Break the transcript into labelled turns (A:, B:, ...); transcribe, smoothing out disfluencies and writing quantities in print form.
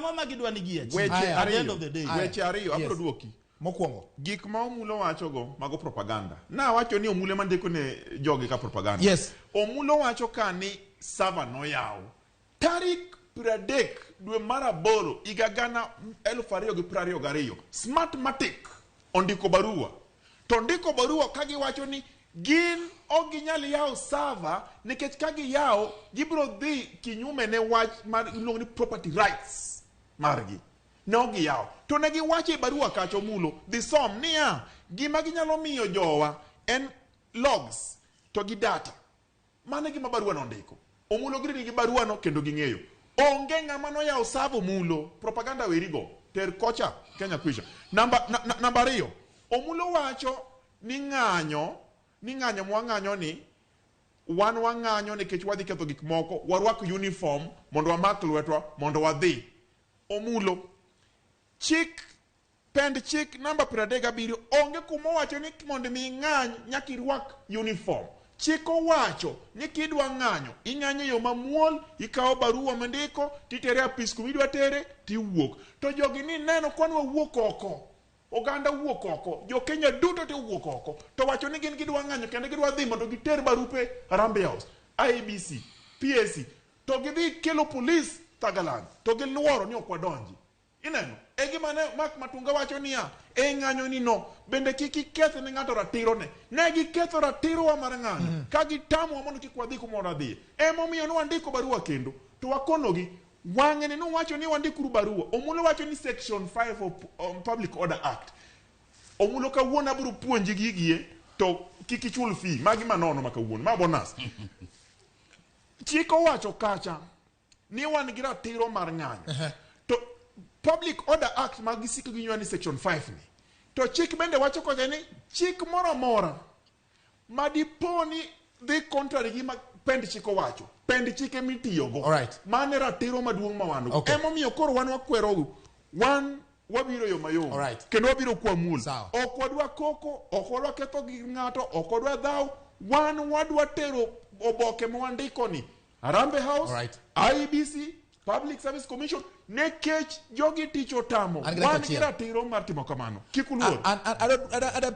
A: Ang'o ma gidwa ni gi achieve
B: Weche
A: at the end
B: ariyo.
A: of the day?
C: Aya.
B: Weche ariyo abiro
C: Yes.
B: duoki.
C: Mokwongo.
B: Gik ma Omulo wachogo mago propaganda. Nawacho ni Omulo ema ndiko ne jogi ka propaganda.
C: Yes.
B: Omulo wacho ka ni server noyaw. Tarik 30 dwe mar aboro higa 2022 Smartmatic ondiko barua. To ndiko barua ka giwacho ni gin ok ginyal yawo server nikech ka giyawo gibiro dhi kinyume ne wach mar iluongo ni property rights margi. Ne ok giyawo. To ne giwacho e barua kacha Omulo, dhi som niya, gima ginyalo miyo jowa en logs to gi data. Mano e gima barua no ondiko. Omulo giri nigi barua no kendo ging'eyo. Onge ng'ama noyawo server Omulo. Propaganda weri go. Ter kocha Kenya kwisha. Namba, na, na, namba ariyo. Omulo wacho ni ng'anyo, ni ng'anyo mwang'anyo ni, wan wang'anyo nikech wadhi ketho gik moko, warwak uniform mondo wamak lwetwa mondo wadhi. Omulo. Chik Pend chik namba 37 onge kuma owacho ni mondo mi ing'any nyaka irwak uniform. Chik owacho ni kidwa ng'anyo, ing'anyo e yo mamuol, ikawo barua mindiko, titere e apis kuma idwa tere, tiwuok. To jogi ni neno kwan wawuok oko, oganda wuok oko, jo Kenya duto te owuok oko, to wacho ni gin gidwa ng'anyo kendo gidwa dhi mondo giter barupe Harambee House, IEBC, PAC, to gidhi kelo polis Thagaland, to giluoro ni ok wadonji. Ineno? E gima ne Mark Matunga wacho niya, e ng'anyo ni no, bende kik iketh ne ng'ato ratirone. Ne giketho ratirowa mar ng'anyo, ka gitamowa mondo kik wadhi kuma wadhiye. Emomiyo ne wandiko barua kendo, to wakonogi, wang'e ni nuwacho ni wandikuru barua. Omulo wacho ni section 5 of Public Order Act. Omulo kawuono abiro puonji gigie, to kik ichul fee. Magi manono ma kawuono, ma bonus. Chik owacho kacha ni wan gi ratiro mar ng'anyo. To Public Order Act ma gisiko ginywa ni section 5 ni. To chik bende wacho kocha ni chik moro amora ma dipo ni dhi contrary gi ma pend chik owacho, pend chik ema itiyogo.
C: Alright.
B: Mano e ratiro maduong' ma wan go.
C: Okay.
B: Emomiyo koro wan wakwerou, wan wabiro e yo mayom.
C: Alright.
B: Kendo wabiro kwamuol.
C: Sawa.
B: Ok wadwa koko, ok wadwa ketho gir ng'ato, ok wadwa dhaw. Wan wadwa tero oboke ma wandiko ni Harambee House,
C: Alright.
B: IEBC, Public Service Commission, nekech jogi tich otamo.
C: An gi dakika
B: Wan gi
C: achiel.
B: ratiro mar timo kamano. Kik uluor.
C: An- an- an- adwa- adwa- adwa